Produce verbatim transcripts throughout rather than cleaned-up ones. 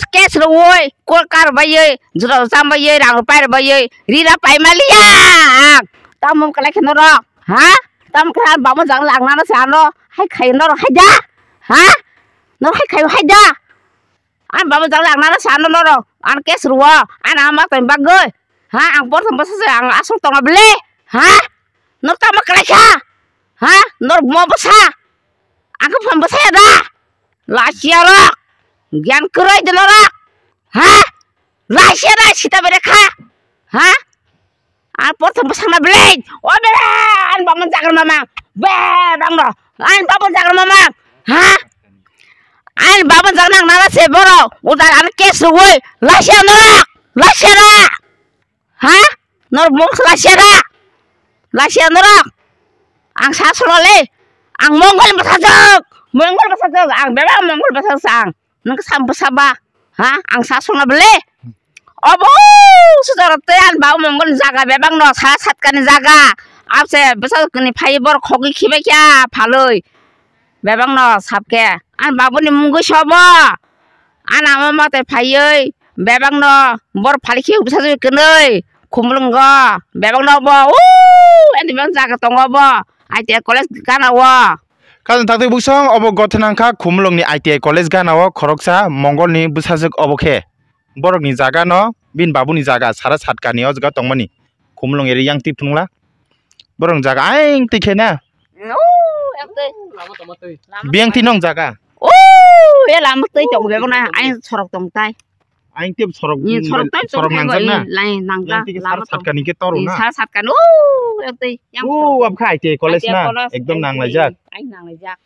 case rwui, court kar baiwi, jora cham baiwi, rang rw pai rw baiwi, rira pai maliya ang. Tamo kwlai khe norok, ha? Tamo khe ang babo jang lang nana se ano, hai khai norok hai da, ha? Norok hai khai hai da. Ang babo jang lang nana se ano norok, ang case rwo, ang ama tong bagwi, ha? Ang porthom bwsa se ang aswk tongo bele, ha? Norok tamo kwlai kha, ha? Norok mo bwsa, ang khe phone bwsa ya da? Lachiya rok, gyan kwrwi de norok, ha? Lachiya da sita bere kha, ha? Ang porthom bwsakna bele, o bele, ang babo jagar mama, be bangno, ang babo jagar mama, ha? Ang babo jagar nang nana se borok, udar ang case rwui, lachiya norok, lachiya da. Ha? Norok mung lasia da? Lasia norok? Ang sa solo le. Ang Mongol bwsajwk. Mongol bwsajwk. Ang bebak Mongol bwsajwk sa ang. Nwng sam bwsa ba? Ha? Ang sa solo bele. Obo sujaro te ang ba Mongol jaga bebak no sara satkani jaga. Abse bwsajwk ni phai bor khogwi khibai kya phaloi. Bebak no sabke. Ang babuni mungwi sobo. Ang ama mate phaiwi bebak no bor phali khe bwsajwk kwnwi khumulwngo bebak no bo uu ani bebak jaga tongo bo I T I college gana o. Kajang thakti buksong obo gothe nangkha khumulwngni I T I college gana o khoroksa mongolni bwsajwk obo khe borokni jaga no bini babuni jaga sara satkani o jaga tongmani khumulwng eri yang twi phunukla borokni jaga ayang twi khe na. Biyang twi nong jaga. O, e lama twi tong bebak na, ai sorok tong tai. Aing tip sorok, sorok nang jak na. Lai nang jak. Yang tiki lama sar satkani ke toru na. Sar satkani. O, yang twi. O, abkha I T I college na. Ekdom nang lai jak. Ai nang lai jak.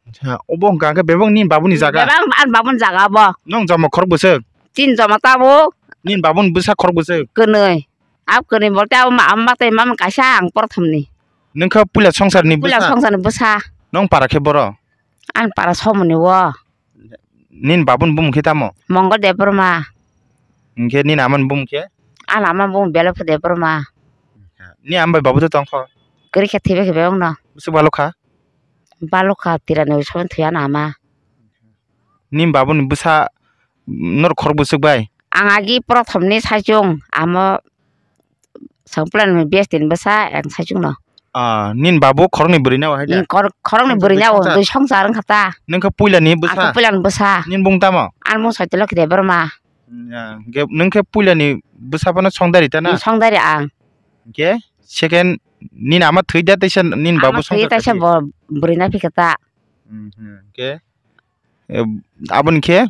Acha, obo hwnkha khe bebak ni babuni jaga. Bebak an babuni jaga bo. Nong jama khorok bwswk? Tin jama tabuk. Nin babuni bwsa khorok bwswk? Kwnwi. Ab kwnwi bolte abo ma, ama tei mama kaisa ang porthomni. Nungkha puila songsarni bwsa? Puila songsarni bwsa. Nong para khe boro? Ang para somoni o. Nin babun bumung khe tamo? Mongol Debbarma. Hingkhe nin aman bumung khe? Ang aman bumung Belophu Debbarma. Ni ama bai babu to tongkho? Kwrwi khe thwibai khe bebak no. Bwswk balokha? Balokha tirani somani thwi ano ama. Nin babuni bwsa norok khorok bwswk bai? Ang agi prothom ni saichung amo Sangplan ni best ni bwsa ang saichung no. Ah, nin babu khoroknwi bwrwi na o hai da? Nin khor-, khoroknwi bwrwi na o, dui songsar wngkha ta. Nung khe puila ni bwsa? Ang khe puila ni bwsa. Nin bung tamo? Ang bung Saitolo Debbarma. Ya, ge-, nung khe puila ni bwsa phano songdari ta na? Nin songdari ang. Hingkhe second nin ama thwi da teisa nin babu songsar kha? Ama thwi teisa bo bwrwi na phikha ta. Mhm, hingkhe? Eh, aboni khe?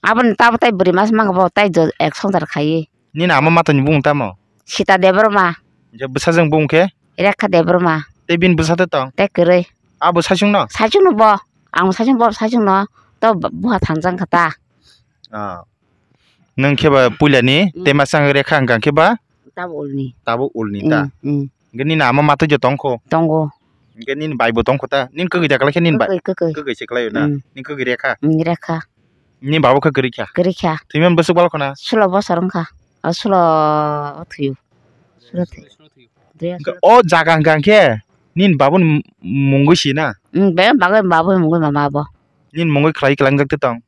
Aboni tabo tai bwrwi masa mangkha bo tai jo ek songsar khaiwi. Nini ama matani bumung tamo? Sita Debbarma. Je bwsajwk bumung khe? Rekha Debbarma. Tei bini bwsa tei tong? Tei kwrwi. Abo saichung no? Saichung no bo. Ang saichung bo saichung no. To buha thansa wngkha ta. Ah. Nwng khe ba puila ni, mm, tei masa wng Rekha hwnkha khe ba? Tabuk ulni. Tabuk ulni ta? Mm, mm. Hingke nini ama matwi jo tongkho? Tongo. Hingke nini bai bo tongkho ta? Nini kwgwi da kwlai khe nini bai? Kwgwi, kwgwi. Kwgwi se kwlai o na? Mm. Nini kwgwi Rekha? Mm, Rekha. Nini babo khe kwrwi kha? Kwrwi kha. Thwimani bwswk balo khna? Sulo bosor wngkha. O sulo o thwio. Sulo thwi-, thwio. Hingke o jaga hingka khe nini baboni mungwi si na? Mm, be bagwi baboni mungwi mama bo. Nini mungwi khlai kwlangjak tong?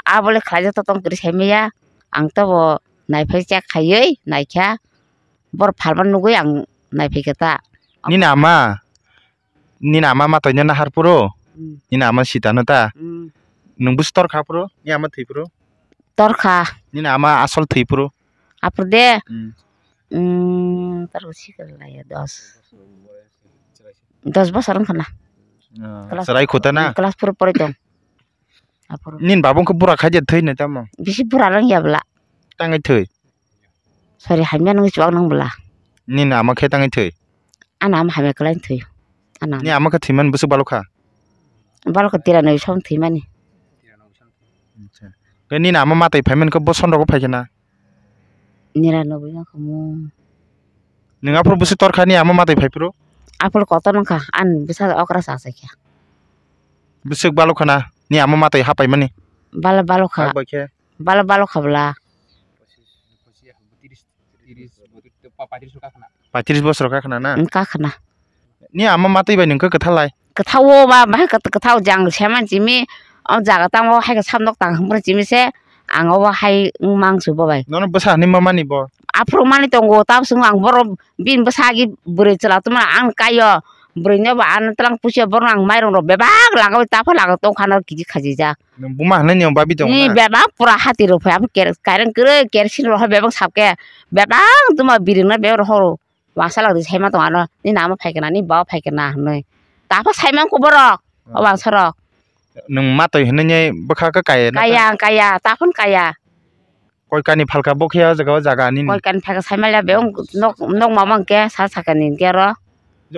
Abole khlaijak tong kwrwi sai maya. Ang tobo naiphai chak khaiwi naikha. Bor phalma nugwi ang naiphai kha ta. Nini ama, nini ama matwi no nahar phuru? Mm. Nini ama sita no ta? Mm. Nwng bwswk tor kha phuru? Nini ama thwi phuru? Tor kha. Nini ama asol thwi phuru? Aphuru de. Mm. Mm, tor sikla ya dos. Dos bosor wngkha na. Ah, class, chwrai khuta na? Class four pori tong. Aphuru. Nini babo wngkha bura khai de thwi nai tamo? Bisi bura rang ya bwla. Tangwi thwi? Sorry, hamya nung chuak nung bwla. Nini ama khe tangwi thwi? Ani ama hamya kwlai thwi. Ani ama. Nini ama khe thwimani bwswk balo kha? Balo kha tiranoi som thwimani. Acha. Khe nini ama matwi phaimani khe bo son rogo phai khe na? Niranoboi wngkha mo. Nwng aphuru bwswk tor kha nini ama matwi phai phuru? Aphuru kotor wngkha, ani bwsa okra cha cha khe. Bwswk balo khna nini ama matwi hapaimani? Balo balo kha. Hakbai khe? Balo balo kha bwla. Paitris bosor kha khna na? Wng kha khna. Nini ama matwi bai nwng khe kwthalai? Kwthao ba, bahai kwt-, kwthao jang seman chimi, o jaga tamo hai khe samnok tang hwnphru chimi se, Ang obo hai wng mangsu bo bai. Nono bwsa hinwi ma mani bo? Aphuru mani tongo, tabuk chwng ang borok bini bwsa agi bwrwi chwla tongmani ang kaio. Bwrwino bo ano twlang pusiyo borok ang mairung rok bebak lagao, tapha laga tongkha no kiji khajijak. Nwng buma hinwi ni babi tongo na? Bebak pura hati rok phai, abo ker-, kaireng kwrwi kerosene rok hai bebak sabkhe bebak tuma birwng na bebak rok horo. Wangsa lagdi saima tong ano, nini ama phaikhe na, nini baba phaikhe na hinwi. Tapha saimang khe borok, o wangsa rok. Nwng matwi hinwi bwkha khe kaya na? Kaya, kaya, taphun kaya. Koi kani phalka bo khe o jaga, o jaga nini? Koi kani phalka saimaliya be wng nok, nok mama hwnkhe sa sakani hwnkhe oro.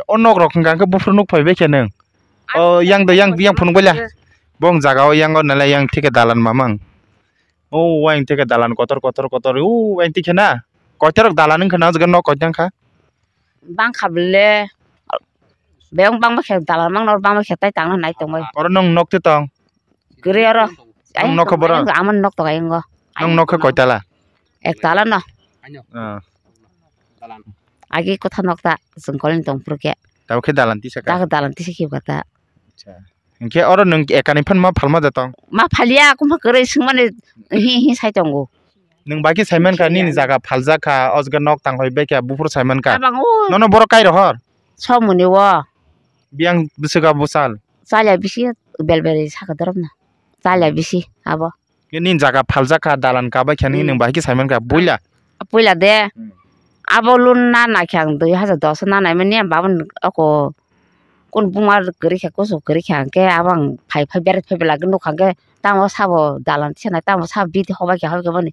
O nok rok hwnkha khe buphuru nuk phaibai khe nwng? O yang do yang, yang phunuk baila. Bo wng jaga o yang o nalai yang thike dalan mamang. O wayang thike dalan kotor, kotor, kotor. O wayang thike na. Koitarok dalan wngkha na, o jaga nok koitang kha. Bangkha bele. Bebak bangma khe dalan mangno bangma khe tai tangna nai tongwi. Oro nwng nok twi tong? Kwrwi oro. Nwng nok khe boro? Amon nok tong ayongo. Nwng nok khe koitala? Ektala no. Ah. Agi kotha nok ta chwng kolini tong phuru khe. Tabuk khe dalan tisa kha? Tabuk dalan tisa khe kha ta. Acha. Hinkhe oro nwng ekani phan ma phalma da tong? Ma phaliya, kungpha kwrwi swngmani hi hi sai tongo. Nwng bai khe saiman kha nini jaga phaljak kha, o jaga nok tang hoi bai kha, buphuru saiman kha. Abang o. Nono borok kai rohor? Somoni o. Biyang bwswk abo chal? Chalya bisi bel bel saka dorop na. Chalya bisi abo. Nini jaga phaljak kha, dalan kabai kha, nini nwng bahai khe saiman kha, puila. Puila de. Hmm. Abo loan na naikhe ang dui hajar dos na naimani, ang babon oko kun buma kwrwi kha, kusu kwrwi kha, hwnkhe abo ang phai phai berai phai belai nukha, hwnkhe tamo sabo dalan tisa nai, tamo sabo biti hokbai kha, hokbai kha boni.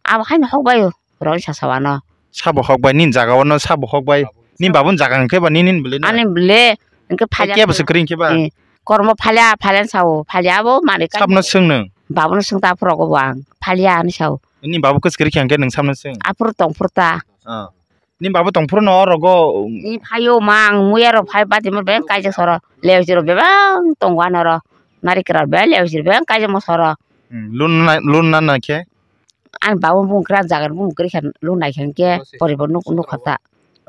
Abo haino hokbai o. Roni sasa wano. Sabo hokbai nini jaga wano sabo hokbai. Nini babun jaga hwnkhe ba nini bwlwi na? Ani bwlwi hwnkhe phalya. Kebo se kwrwi hwnkhe ba? Eh, kormo phalya, phalya sao, phalya abo manwi kani. Sabno swng nwng? Babuno swng ta phrogo bo ang. Phalya ani sao. Nini babu kwchwk kwrwi khe hwnkhe nwng sabno swng? Aphuru tong phuru ta. Ah. Nini babu tong phuru no orogo. Ni phaio mang muya rok phai bati mo beng kaijak soro. Leo jiro bebang tongo ano ro. Nari kra be leo jiro bebang kaijak mo soro. Hmm, loan na, loan na na khe? Ani baba bung kwrwi, ani jaga ni bung kwrwi kha, loan nai kha hinkhe poribo nuk, nuk kha ta.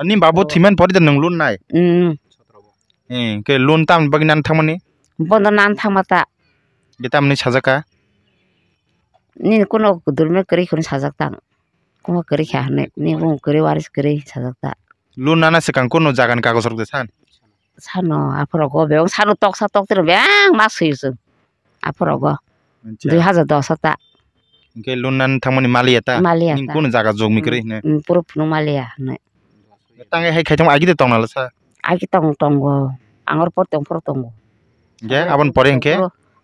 Ani babu thwimani pori da nwng loan nai? Mm. Eh, hinkhe loan tamni bagwi nani thangmani? Bondo nani thangma ta. Hinkhe tamni sajak kha? Nini kuno kudurme kwrwi kheno sajak ta. Kuno kwrwi kha hinwi, nini bung kwrwi waris kwrwi sajak ta. Loan nana swkang kuno jaga ni kagoj rok de san? Sano aphuru go bebak sano toksa tokti rok bebak ma swi chwng aphuru go. Acha. Dui hajar dos o ta. Hinkhe loan nani thangmani maliya ta? Maliya ta. Nini kunu jaga jogmi kwrwi hinwi? Mm, puro phunuk maliya hinwi. Tangwi hai khaitham agi de tongna lasa? Agi tong tongo. Ang oro por tong phuru tongo. Hinkhe aboni pore hinkhe?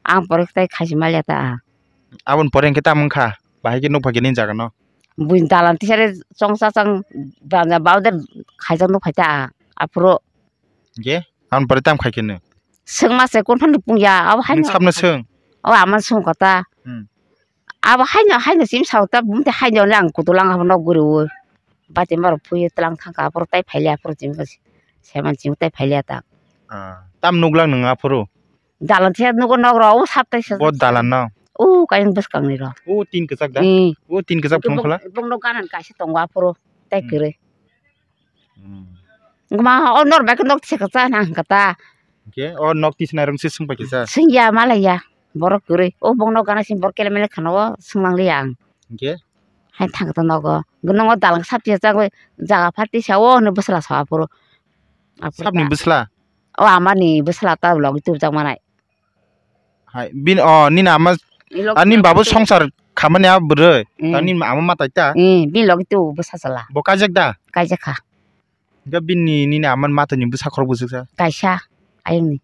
Ang pore tai khaisi maliya ta. Aboni pore hinkhe tamo wngkha? Bahai khe nukphai khe nini jaga no? Buini dalan tisari chongsa chang banja bauder khaijak nukphai ta aphuru. Hinkhe aboni pore tamo khai khe nw? Swngma se kun phano pungya, abo haino. Nwng sabno swng? O amano swng kha ta. Hmm. Abo haino, haino simi sao ta, bumte haino le ang kutu lang abo nok guriui. Bati maro phuiui tlang thangkha, aphuru tai phailiya, aphuru simi khe seman simi tai phailiya ta. Ah, tam nuklang nwng aphuru? Dalan se nugo nok rok, o sap tai se. Bo dalan no? O kayang bwskang ni rok. O tin kwchak da? Hmm. O tin kwchak phung phala? Bong nok ganan kaisa tongo aphuru, tai kwrwi. Hmm. Wngma o nor bai khe nok tisa kwchak nang kha ta. Hinkhe o nok tisnai rok se swng pai kisa? Swngya malaiya. Borok kwrwi. O bong nok gana simi borok kele mele khana o swnglang liya ang. Hinkhe? Hai thang ta nogo. Gwnang o dalang sap tisa chagwi jaga pha tisa o hwnwi bwsla sa aphuru. Aphuru. Sapni ta bwsla? O amani bwsla ta logi tubujak manai. Hai, bini, o, nini ama, ani babu songsar khamani a bwrwi, ta nini ama matai ta? Eh, bini logi tu bwsa chala. Bo kaijak da? Kaijak kha. Hinkhe bini, nini ama matani bwsa khorok bwswk sa? Kaisa, ayungni.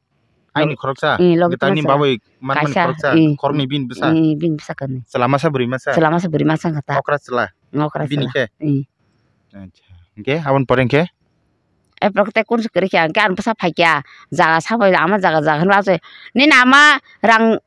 Ayungni khoroksa? Eh, logi tu nini babu manmani khoroksa? Eh, khoroknwi bini bwsa? Eh, bini bwsa kani. Chwla masa bwrwi masa? Chwla masa bwrwi masa kha ta. Okra chwla? Okra chwla. Bini khe? Eh. Acha. Hinkhe aboni pore hinkhe? Eprok tei kunsu kwrwi kha, hinkhe ani bwsa phaikha, jaga sabai ama jaga jaga hinwi asai. Nini ama rang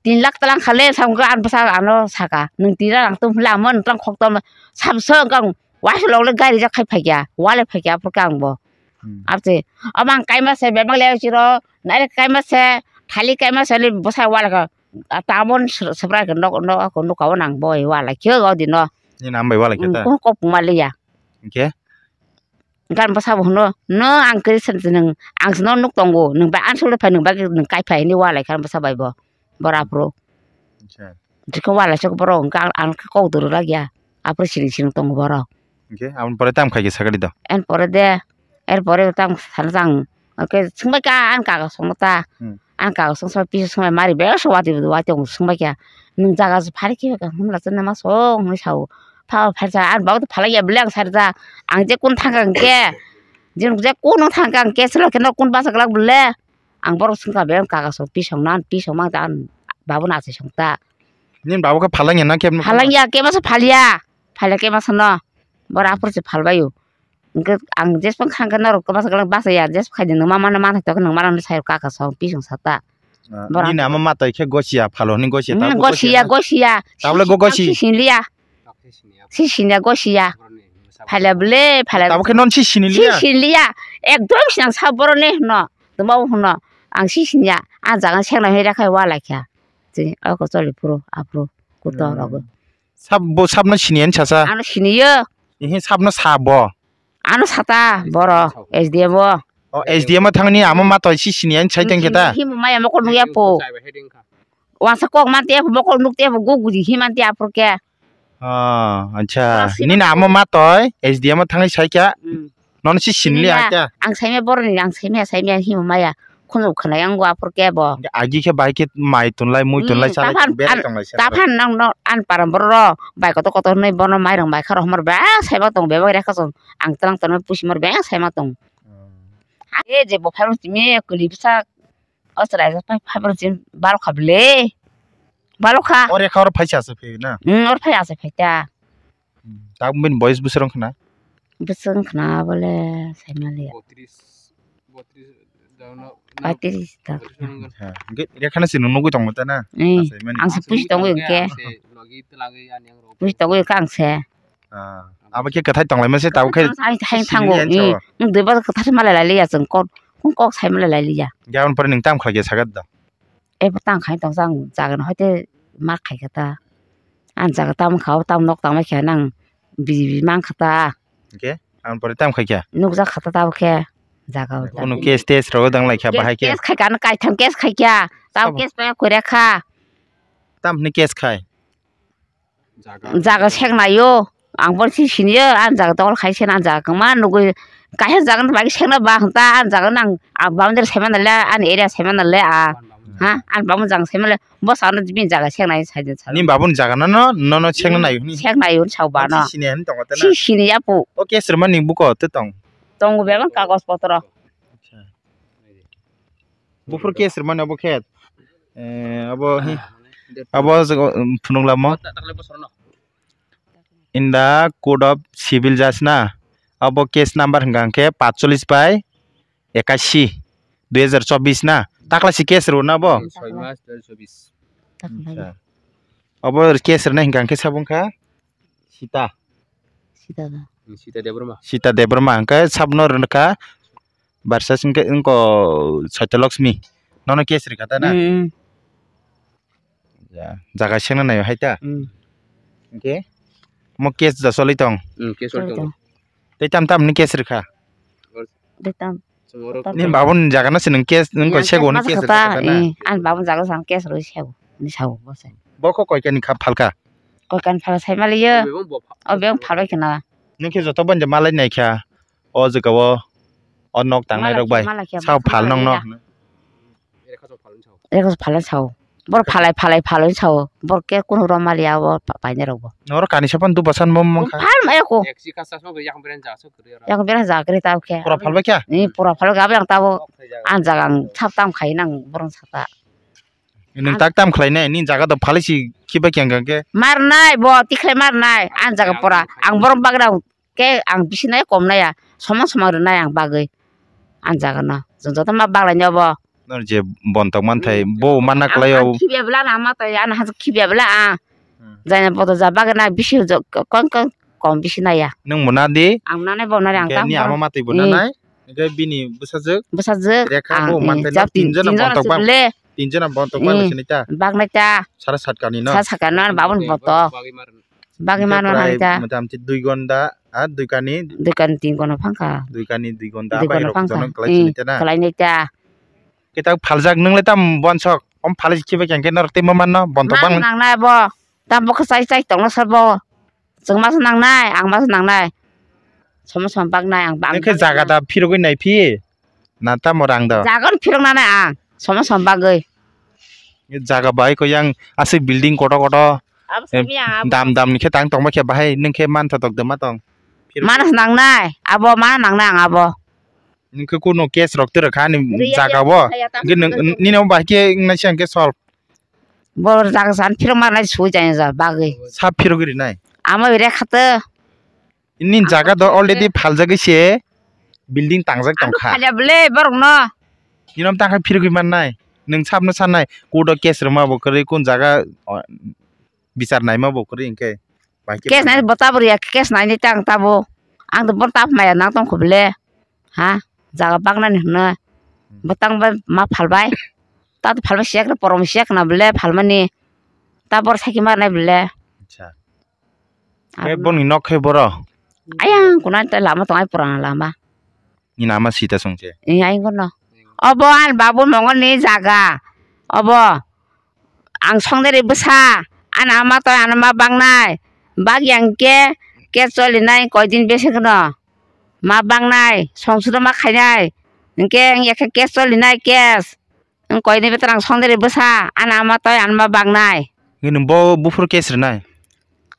tin lakh twlang kha le, samkhe ani bwsa ano saka, nwng tin lakh rang tong phila amo nwng tong khok tong, sabso wngkha ang waisa lok le gari jak khai phaikha, wale phaikha aphuru khe ang bo. Hmm. Abse, omo ang kaima se bebak le chiro, nai kaima se, thali kaima se le bwsa wale kha, tamon subrai khe nok, nok, nok, nokao nang bo wale khe o dino. Nini ama bai wale khe ta? Hmm, kok puma le ya. Hinkhe? Gan bwsa bo hwno, "Nwng ang kwrwi se nwng, ang se no nuk tongo, nwng bai ansole phai, nwng bai nwng kai phai," hinwi walai kha bwsa bai bo, bora aphuru. Acha. Jikhe wala sok borok hwnkhe ang, ang khe kok doro lagya. Aphuru siring siring tongo borok. Hwnkhe aboni pore tamo khai khe sakali do? En pore de, er pore tamo sana tang. Hwnkhe swngbai kha ani kaka songno ta. Hmm. Ani kaka song song pisa song mari besa wati wati tongo swngbai kha. Nwng jaga se phari khe hwnla chwngno ma song hwnwi sao. Pha pha sa ani bago phalai ya bwle ang sari ta. Ang je kun thang kha hwnkhe. Je je kun thang kha hwnkhe selo khe no kun basa glak bwle. Ang borok swngkha be kaka song pisong na pisong mang ta ang babu na se song ta. Nini babu khe phalangya na khe? Phalangya, kemasa phalya. Phalya kemasa no. Bora aphuru se phalbaio. Hwnkhe ang jesphang khangkhe norok kemasa kwlwng bachaya, jesphang khaidi nwng ma mano manthai tongkhe nwng mano sai kaka song pisong sata. Ah, bora nini ama matoi khe gosiya, phalo hwnwi gosiya, hmm, tabuk gosiya, gosiya. Tabule go gosi. Si sinliya. Si sinliya gosiya. Phalya bwle, phalya. Tabuk khe non si sinliya. Si sinliya. Ekdom sinang sa boroni hwno. Tuma hwno. Ang si sinliya. Ang jaga sengna hwira khai wala kha. Twi oko choli phuru aphuru kuto rogo. Sab bo sabno siniya ni sasa? Ano siniyo. Ihi sabno sa bo? Ano sata boro S D M o. O S D M o thangni ama matoi si siniya ni sai tengkhe ta? Himo maya mokol nukya po. Wasa kok man te mokol nuk te go guji himan te aphuru khe. Ah, acha. Nini ama matoi S D M o thangwi saikha. Hmm. Nono si sinliya kya? Ang saimaya boroni, ang saimaya, saimaya himo maya. Khunju khwnai ang go aphuru khe bo. Agi khe bai khe mai tunlai, mui tunlai, hmm, salai berai tonglai se. Taphan nang no an param borok bai kotor kotor hwnwi bono mairang bai kharo homor bebak saima tong bebak rekha song. Ang tlang tong pusi mor bebak saima tong. Hmm. E je bo phaibo timi kwlwi bwsa o chwrai phaibo timi balo kha bwle. Balo kha. O rekha oro phaisa se phai na? Hmm, oro phai ase phai ta. Hmm. Tak bini boyes bwswrwng khna? Bwswrwng khna bole saimaliya. Botris, botris, daono, patris ta. Botris wngkha. Ha, hwnkhe rekhano se nung nugwi tongo ta na? Eh, saimani. Ang se pusi tongo hwnkhe. Ang se logi twlagwi ani ang rw. Pusi tongo hwnkhe ang se. Ah, abo khe kwthai tonglaima se tabuk khe. Hai, hai thango. Sini yan sawa. Eh, nwng dui bwswk kwthar se malai lailiya chwng kok, kok sai malai lailiya. Gabon pore nwng tam khlai khe sagat da. Ebo tang khai tong jang jaga no hoite ma khai kha ta. Ang jaga tamo kha o tamo nok tangma khe nang biji biji mang kha ta. Hwnkhe ang pore tam khai kha. Nukjak kha ta tamo khe jaga o. Kunu case tes rogo dang lai kha bahai khe. Case khai kha no kaitham case khai kha. Tamo case pa kore kha. Tam hwnwi case khai. Jaga sengnaio, ang bo si siniyo, ang jaga tokol khai sena, ang jaga kwma nugwi, kaisa jaga no bai sengna ba hwnta, ang jaga nang, ang bamjwk saimano le, ani area saimano le, a, ha, ang bamjwk jaga saimano le, bo sakno bini jaga sengnai saidi sa. Ni babuni jaga no, no, no, no sengna naio hwnwi. Sengnaio hwnwi sao ba no. Si sini hwnwi tongo ta na? Si sini ya pu. O case rwmani buko twi tong? Tongo bebak kagoj potro. Acha. Buphuru case rwmani obo khe, eh, abo hi, abo jaga, um, phunuk lamo. In the Code of Civil Judge na, abo case number hwnkha hwnkhe patcholish bai ekashi, dui hajar chobbish na, taklasi case rwna bo? Soi mas dui hajar chobbish. Acha. Obo case rwnai hwnkha hwnkhe sabo wngkha Sita. Sita da. Sita Debbarma. Sita Debbarma hwnkhe sabno rwkha. Barsa singke wngko Saitya Lakshmi. Nono case rikha ta na? Mm, mm. Ya, jaga sengna naio hai ta? Mm. Hwnkhe mo case da choli tong? Mm, case choli tong. Tei tam tam ni case rikha? Tei tam. Ni babun jaga no se nwng case, nwng koi sego ni case rikha ta na? Eh, an babun jaga sang case roi sego. Ni sao bo se. Bo ko koi kani kha phalka? Koi kani phalka sai maliyo. O bebang phalbai khna. Nwng khe joto banja malai nai kha. O jaga o, o nok tangnai rok bai. Sao phal nong no. Eko phalai sao. Bor phalai, phalai, phalai sao. Bor ke kunu rom maliya bo pa-, paine rok bo. Noro kani sapan dupasan mom mangkha. Phal ma eko. Eko bera jakri tau khe. Pura phalbai kha? Ni pura phalbai gabe ang tabo. Ang jaga ang sap tam khai nang borong sata. Nwng tak tam khlai nai, ni jaga do phalai si khiba kyang khe. Mar nai bo, tikhlai mar nai. Ang jaga pura. Ang borong bagra khe ang bisi nai kom nai ya, somang somang rwnai ang bagwi ang jaga no. Chwng joto ma baglai nai obo. Nor je bontok manthai bo manna klai o. Khibya bwla na ma tai, ano hasu khibya bwla a. Hmm. Jaina bodo ja bagwi na bisi jo-, kong kong kom bisi nai ya. Nwng muna di. Ang nai bo nai ang tam. Ni ama matwi bo nai. Hwnkhe bini bwsajwk. Bwsajwk. Rekha bo manthai no, tinjona bontok bag. Tinjona bontok bag sinita. Bag nai ta. Sara satkani no. Sara satkani no, babun bontok. Bagwi mano hai ta. Motamti dui gonda, ah, dui kani. Dui kani tin gonda phangkha. Dui kani dui gonda. Dui gonda phangkha. Jono kwlai sini ta na? Kwlai nai ta. Kita phaljak nwng le tam bonsok. Om phalai khiba khe norok tei ma manno bontok Mas bang. Nangnai bo. Tam bo khe chai chai tongno sabo. Chwng mas nangnai, ang mas nangnai. Somo somo baknai ang bang. Nokhe jaga da phirogwi nai phi. Na tamo rang da. Jaga no phirok nanai ang. Somo somo bagwi. Jaga bai ko yang aswk building koto koto. Abo simi ang abo. Dam dam ni khe tang tongma khe bahai nokhe mantha tok de ma tong. Phirok. Mas nangnai, abo ma nangnai ang abo. Nokhe kuno case rok tei rwkha ani jaga bo. Hwnkhe nini omo bahai khe wngnaisa hwnkhe solve. Bo jaga san phirok manai sui jani ja bagwi. Sa phirogwi rinai. Amo ire khate. Nini jaga do already phaljagwi se building tangjak tongkha. Phalya bwle borok no. Nini omo tangkha phirogwi mannai. Nwng sabno sanai. Court o case rwma bo kwrwi kun jaga, o, bichar naima bo kwrwi hwnkhe. Case nai bo tabuk ya, case nai ni tang tabuk. Ang to bon tap maya nang tong kho bele. Ha, jaga baknani hwnwi. Bo tang bai ma phalbai. Ta to phalbai siyak na porom siyak na bele phalmani. Ta bor saki mar nai bele. Acha. Abo. Boni nok khe boro. Ayang kuna ta lama tong ai purana lama. Ni nama sita songche. Ni ai kono. Obo an babu mongol ni jaga. Obo. Ang songdari bwsa, ani ama toi ano ma baknai. Bak yang ke, ke cholinai koidin bese kono. Ma baknai, songsudo ma khainai. Hingke ang yakhe ke cholinai, kes. Ang koidin betra ang songdari bwsa, ani ama toi ano ma baknai. Nini bo buphuru kes rinai.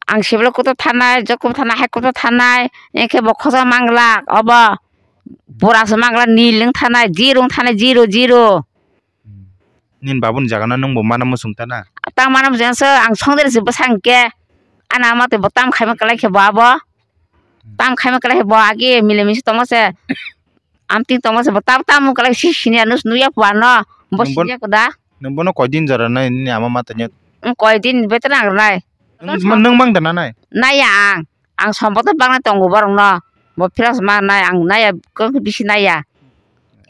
Ang sibolo kutu thanai, jok kutu thanai, hai kutu thanai. Hingke bo khosa manglak, obo. Pura se manglak, nil wng thanai, zero wng thanai, zero, zero. Nini babuni jaga no nwng bo mana muchung ta na? Tang mana muchung se ang songdari se bwsang khe. Ani ama tei bo tam khaima kwlai khe bo abo. Tam khaima kwlai khe bo agi mile misi tongma se. Amtwi tongma se bo tam tam kwlai si sini ano nuya pua no. Bo sini ko da. Nwng bono koi din jora nai nini ama ma tanya? Koi din betra ang nai. Nwng mang da na nai? Nai ya ang. Ang sombok to bangna tongo borok no. Bo phiras ma nai ang nai ya kok bisi nai ya.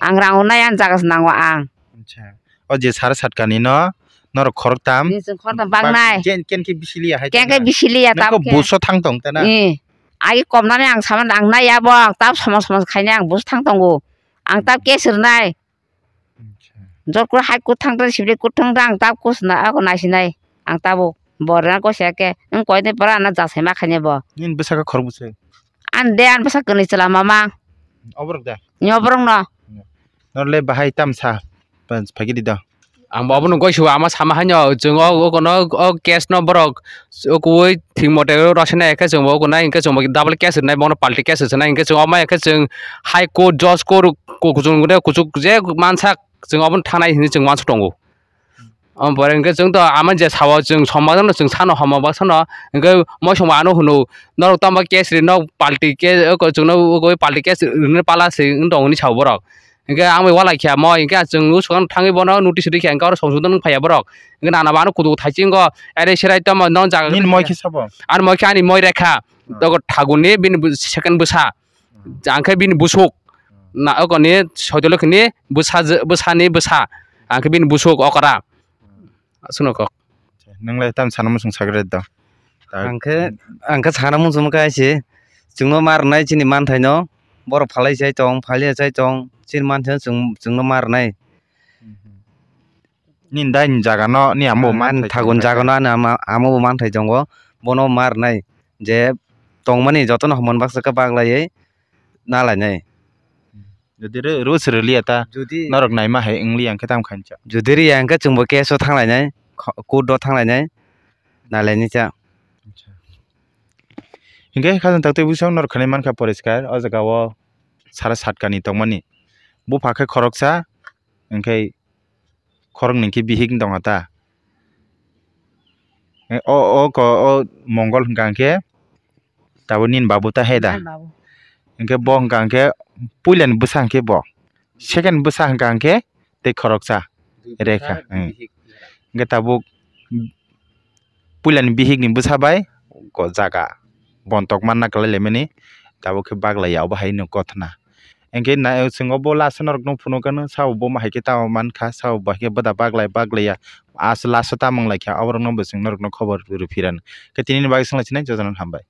Ang rang nai ang jaga se nango ang. Acha. O je sara satkani no norok khorok tam. Ni chwng khorok tam bang nai. Ken ken ke bisi liya hai. Ken ke bisi liya tam ke. Buso thang tong ta na. Ni. Ai kom nani ang saman ang nai ya bo ang tam somos somos khaini ang buso thang tongo. Ang tam ke sir nai. Acha. Jor kura hai kuthang tang sibri kuthang tang tab kus na ako naisinai ang tabuk borna ko seke ang koi de pora na jasai ma khanya bo. Nini bwsakhe khorok bwswk? An de an bwsak kwnwi chwla mama. Oborok da? Ni oborok no. Norle bahai tam sa phagi di do. Ang bo abono goi su ama sama haino chwng o kono o case no borok o kuwi thik mote rosina khe chwng bo kunai hwnkhe chwng bo double case rwnai bono palti case rwnai hwnkhe chwng omo khe chwng high court judge court kuchung kuchuk je mansak chwng obono thanai hinwi chwng uansuk tongo. Omo pore hwnkhe chwng to ama je sao chwng somajak no chwng sano homo baksano hwnkhe moisong bo ano hwno norok tamo case ri nok palti case chwngno palti case rwna pala se wng tongo hinwi sao borok. Hingke ang bai walai khe mo, hingke ang chwng o swkang thangwi bono notice rikha, hingke oro song song nung phaiya borok. Hingke nana bo ano kutuk thaichi wngkha, are serai tamo non jaga. Nini moi khe sabo? Ano moi khe ani moi rekha. Hmm. Dogo thaguni bini bw-, second bwsa. Hmm. Ang khe bini busuk. Hmm. Na okoni soitolo khini bwsa je, bwsani bwsa. Ang khe bini busuk okra. Hmm. Aswkno kok. Nwng lai tam sana muchung sakhe da. Ang khe, ang khe sana muchung kha se, chwngno ma rwnai chini manthaino, borok phalai chai tong, phalia chai tong, chini manthaino chwng, chwngno ma rwnai. Nini dai ni jaga no, ni amo bo manthagon jaga no, ani ama, amo bo manthai tongo, bono ma rwnai, je tongmani jotono hwnmani baksa khe baglaiwi na lainai. Jodi ro-, rules rwliya ta, jodi norok naima hai wngliya hwnkhe tamo khainsa. Jodi riya hwnkhe chwngbo case o thanglainai, kho-, court o thanglainai, nalainai cha. Acha. Hwnkhe khajang taktwi bwswk norok khanai mankha poriskar, o jaga o sara satkani tongmani. Bupha khe khoroksa, hwnkhe khoroknwi khe bihik wng tongkha ta. O, o, ko, o mongol hwnkha hwnkhe tabuk nini babu ta he da? Nini babu. Hwnkhe bo hwnkha hwnkhe puilani bwsa hwnkhe bo. Second bwsa hwnkha hwnkhe tei khoroksa. Rekha. Hwnkhe tabuk puilani bihikni bwsa bai ko jaga bontok manna kwlai laimani tabuk khe baglaiya obo hai no kothna. Hwnkhe na, chwng obo last o norokno phunukgano, sabo bo hai khe tamo mankha, sabo bo hai khe bwda baglai baglaiya. As last o tamo wnglaikha, aborokno bo chwng norokno khobor rw phirano. Khe tinini bagwi swnglaichinai jotono hambai.